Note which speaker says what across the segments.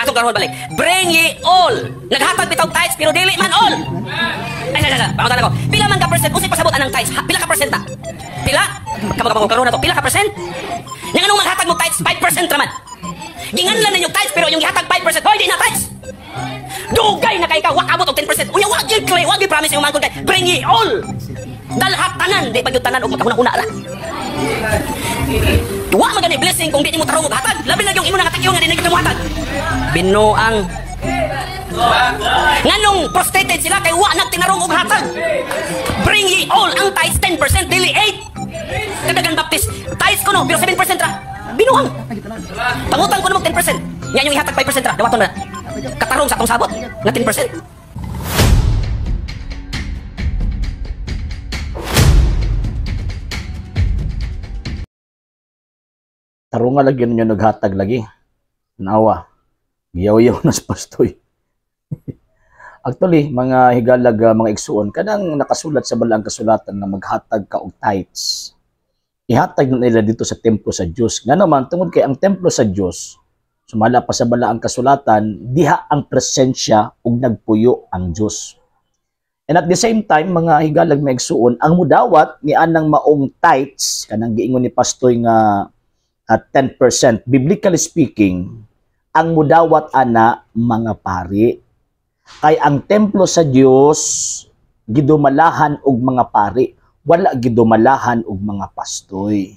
Speaker 1: Atong karon balik. Bring ye all. Naghatag bitaw tithes pero dili man all. Ay, ay, ay, ay. Pangutan ako. Pila man ka percent? Unsay pasabot anang tithes? Ha, pila ka percent ta? Pila? Kamo kamo karon na to. Pila ka percent? Yang anong maghatag mo tithes 5% raman. Ginganlan ninyo tithes pero yung gihatag 5%, hoy, di na tithes. Dugay na kay ka, wa abot og 10%. Unya wa gyud claim, wa gyud promise yung mangkon kay bring ye all. Dalhat tanan, di pa gyud tanan og makahuna-huna ra. Wa man gani blessing kung di nimo tarong og hatag. Labi na yung imo nga takyo nga di na gyud mo hatag. Binuang. Nganong prostrated sila kay wa nagtinarong og hatag. Bring ye all, ang tithes 10% dili 8. Kadagan Baptist, tithes ko no, pero 7% ra. Binuang. Pangutang ko na mag 10%. Yan yung ihatag 5% ra, dawaton na. Katarong sa atong sabot nga 10%.
Speaker 2: Tarunga lagi ninyo naghatag lagi. Nawa. Giyaw-yaw na sa pastoy. Actually, mga higalag, mga igsuon, kanang nakasulat sa balaang kasulatan na maghatag ka og tithes. Ihatag na nila dito sa templo sa Dios. Nga naman, tungod kay ang templo sa Dios, sumala pa sa balaang kasulatan, diha ang presensya ug nagpuyo ang Dios. And at the same time, mga higalag, mga igsuon, ang mudawat ni anang maong tithes, kanang giingon ni pastoy nga at 10%, biblically speaking, ang mudawat ana mga pari. Kay ang templo sa Dios gidumalahan og mga pari, wala gidumalahan og mga pastoy.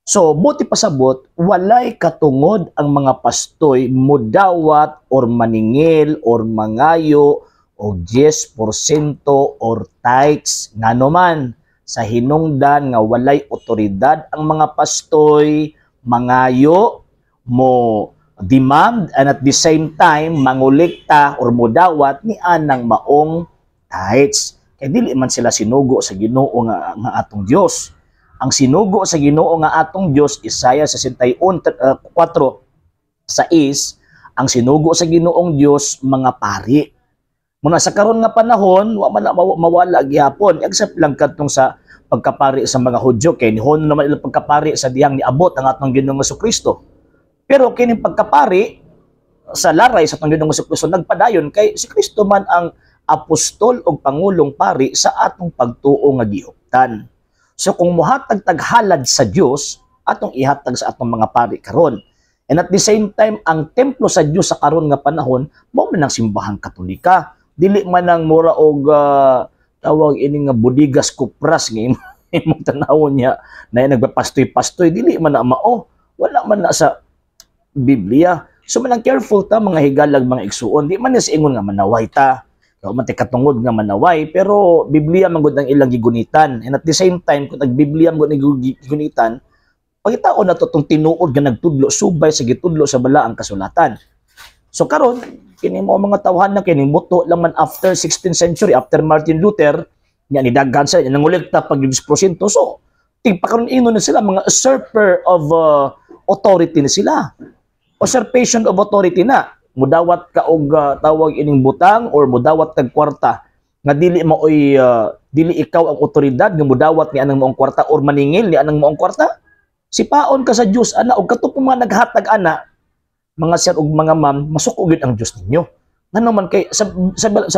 Speaker 2: So, buti pasabot, walay katungod ang mga pastoy mudawat or maningil or mangayo og 10% or tithes. Ngano man, sa hinungdan nga walay otoridad ang mga pastoy mangayo, mo demand, and at the same time mangulikta or mudawat ni anang maong tithes. Kay dili man sila sinugo sa Ginoo nga atong Dios. Ang sinugo sa Ginoo nga atong Dios, Isaiah 64:6, ang sinugo sa Ginoong Dios mga pari. Muna sa karon nga panahon, wa man na mawala gihapon, except lang kadtong sa pagkapari sa mga Hudyo kay nihon naman ilang pagkapari sa dihang niabot ang atong Ginoong Kristo. Pero kining pagkapari sa laray sa atong Ginoong Kristo nagpadayon kay si Kristo man ang apostol og pangulong pari sa atong pagtuo nga gihuptan. So kung mohatag taghalad sa Dios, atong ihatag sa atong mga pari karon. And at the same time, ang templo sa Dios sa karon nga panahon mao man ang simbahang Katolika. Dili man ang mura og tawag ini nga budigas kupras nga imong tanawon niya na nagpapastoy-pastoy, dili man na mao, wala man na sa Biblia. So manang careful ta mga higalag mga igsuon, di man ni sa ingon nga manaway ta. Wa man tay katungod nga manaway, pero Biblia man gud ang ilang gigunitan. And at the same time, kung nag-Biblia man gud ang gigunitan, pagitaon na to tong tinuod nga nagtudlo subay sa gitudlo sa balaang kasulatan. So karon kini mo mga tawhan na kini muto lang man after 16th century, after Martin Luther, nya ni daghan sila nangolekta pag 10%. So tigpakaron ingon na sila mga usurper of authority na sila. Usurpation of authority na. Mudawat ka og tawag ining butang or mudawat kag kwarta nga dili maoy dili ikaw ang otoridad nga mudawat ni anang maong kwarta or maningil ni anang maong kwarta. Sipaon ka sa Dios ana og kato po mga naghatag ana mga sir og mga ma'am, masuko gyud ang Dios ninyo. Ngano man kay sa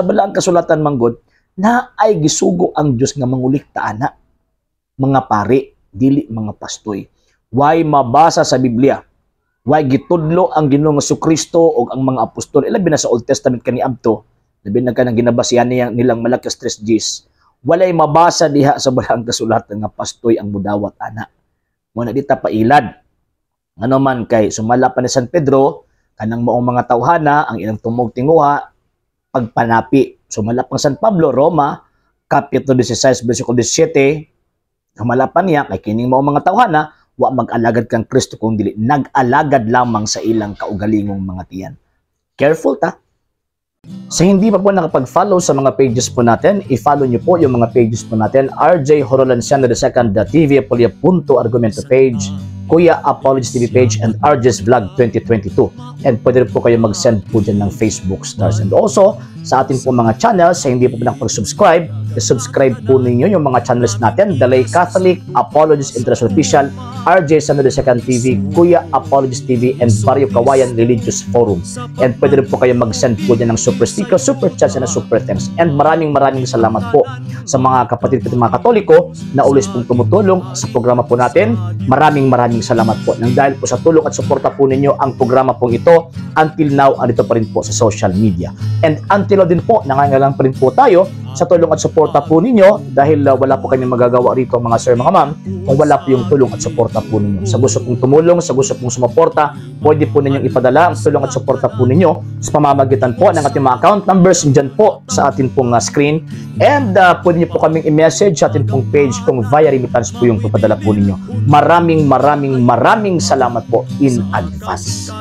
Speaker 2: balaang kasulatan manggod na ay gisugo ang Dios nga mangulikta ana mga pari, dili mga pastoy. Why mabasa sa Biblia? Why gitudlo ang Ginoong Kristo og ang mga apostol? Ilabi na sa Old Testament kaniadto, labi na kanang ginabasihan nilang Malakias 3:10. Walay mabasa diha sa balaang kasulatan nga pastoy ang mudawat ana. Mo na dita pailad. Ngano man kay sumala pa ni San Pedro kanang maong mga tawhana ang ilang tumog tinguha pagpanapi. Sumala pang San Pablo, Roma kapitulo 16 bersikulo 17, sumala pa niya kay kining maong mga tawhana wa mag-alagad kang Kristo kung dili nag-alagad lamang sa ilang kaugalingong mga tiyan. Careful ta. Sa hindi pa po nakapag-follow sa mga pages po natin, i-follow nyo po yung mga pages po natin, RJ Horolanciano the Second, the TV Apolia punto Argumento page, Kuya Apology TV page, and RJ's Vlog 2022. And pwede rin po kayo mag-send po dyan ng Facebook stars. And also, sa ating po mga channels, sa hindi po nakapag-subscribe, I-subscribe po ninyo yung mga channels natin, Dalay Catholic, Apologist International Official, RJ San Second TV, Kuya Apologist TV, and Barrio Kawayan Religious Forum. And pwede rin po kayo mag-send po dyan ng super sticker, super chat, and super thanks. And maraming maraming salamat po sa mga kapatid ko, mga Katoliko na always pong tumutulong sa programa po natin. Maraming maraming salamat po. Nang dahil po sa tulong at suporta po ninyo, ang programa pong ito until now andito pa rin po sa social media. And until now din po, nangangailangan pa rin po tayo sa tulong at suporta po ninyo dahil wala po kami magagawa rito, mga sir, mga ma'am, kung wala po yung tulong at suporta po ninyo. Sa gusto pong tumulong, sa gusto pong sumuporta, pwede po ninyong ipadala ang tulong at suporta po ninyo sa pamamagitan po ng ating mga account numbers dyan po sa atin pong screen. And pwede niyo po kaming i-message sa atin pong page kung via remittance po yung papadala po ninyo. Maraming maraming maraming salamat po in advance.